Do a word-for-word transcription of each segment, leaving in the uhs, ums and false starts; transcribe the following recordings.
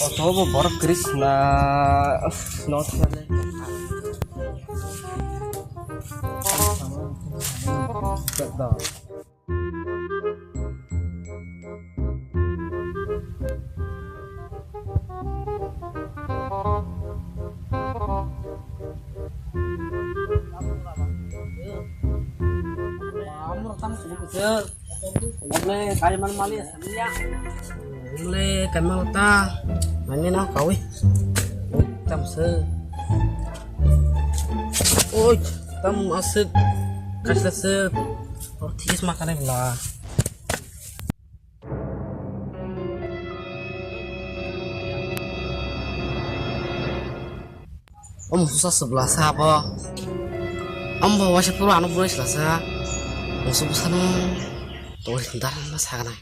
Oto bo borok Krishna no thale. Wng le kaima ta mani na kawi. Tam se. Oi, tam asik. Kaisa se. Orthis ma kanai bla. Omo susa sebla sa bo. Omo bo waisa pura ano burai sela sa. Musu busa no. Tori dar ma sa kana.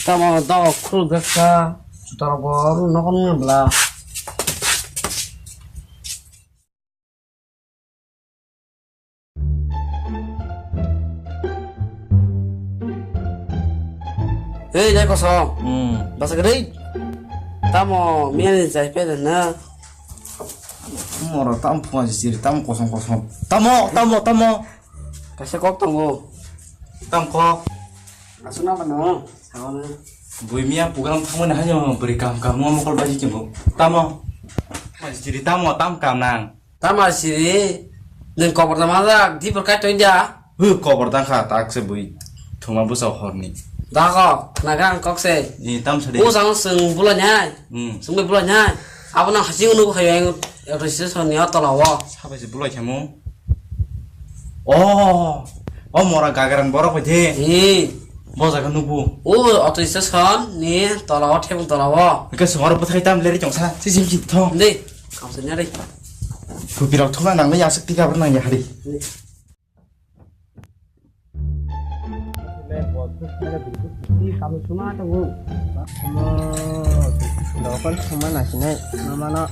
Tamo dok khuluk gaksa, jutarok bo nogo nung bla. Hei, jai kosom. Hmm. Basa gede. Tamo miya ni jai pe na. Moro tam phone siri tam kosom kosom. Tamo, tamo, tamo. Kaisa kok tongo. Tam kok. Asuna mano. Bui miya program thangmani haino bwrwi kaham kaham no mokol baji chwngno. Tamo. Jiri tamo tam kam nang. Tamo siri. Nwng kobor da majak, di por kai toin dia. Hu kobor da kha tak se bui. Thuma busa horni. Da ko, khnaga ang kok se. Ni tam sadi. O jang sung bulai nai. Hmm. Sung bulai nai. Abo nang hasi unu khayo ang registration ni tola o. Sabai se bulai khamu. Oh, oh, mora gagaran borok bai de. Ee. Bo jaga nubu. O auto station ni tola o, thebung tola o. Ke sumaro bwthai tam leri chongsa, si sim sim thong. De, kamsa nya de. Kupi rok thuma nang ya sik tika nang ya hari. Kami suma to. Dokon suma na sini, mama no.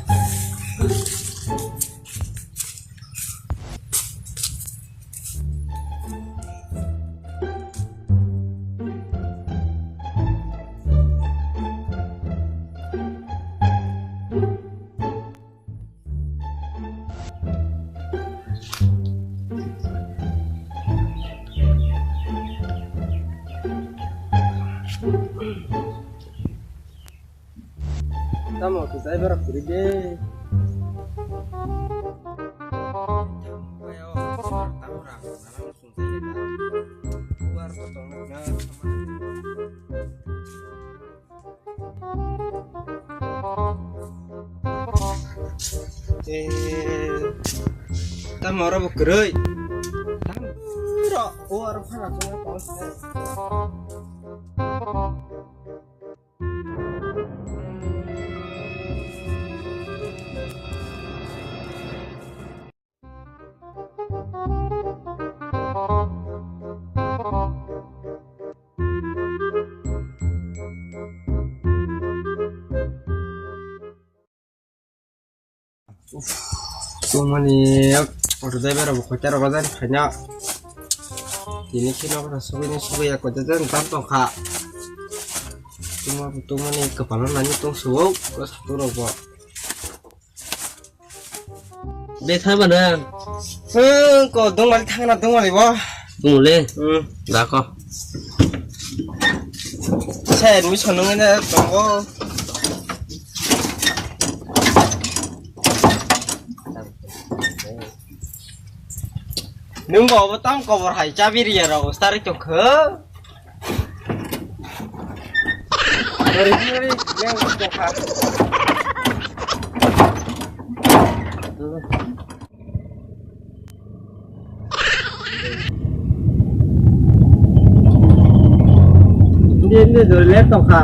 Tamo kisa ibarat kiri de. Eh, tamo oro bo kwrwi. Tamo oro, o oro phana tongwi tong. Tungmani auto driver rok bo koita rok gajani phaina. Tini kheno kono sugui ni sugui ya koita jani tam tongkha. Tungma tungmani kwpalo nani tong sugo o satung rok bo. Bethai mano. Hmm, ko dongmani thangna dongmani bo. Dongmani. Hmm. Dako. Sa admission nungina tongo. Nwng bo obo tam kobor hai chabi riya rok starwi tongkho. Ori ori leng tongkha. Hindi hindi dole tongkha.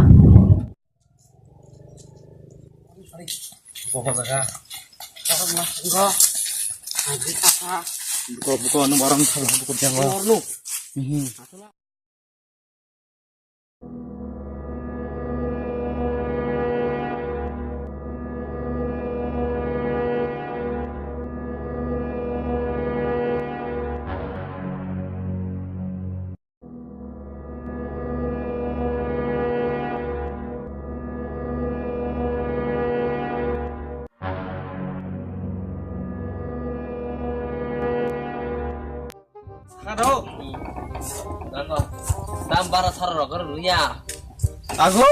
Buko, buko, ano barang salah buko jango. Mhm. Saro. Nang dam bara saro rok rwya. Ago.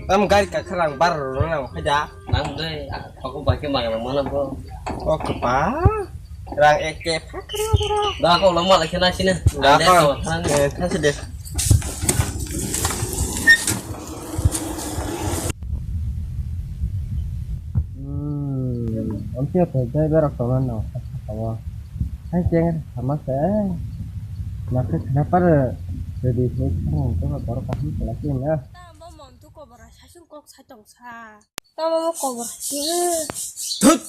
Am gari ka kharang bar rwna nang khaja. Nang dei, aku baki magang mana bro. Oke pa. Rang eke pakri bro. Da ko lama lagi nasi ne. Da ko. Thasi de. Hmm, omsio to jai berok tongna no. Hai cheng sama se. Nak khna par. Jadi se khang to bor kaham lagi na. Bo mon tu ko bara sasung kok sai tong sa. Tamo mo kobor. Thut.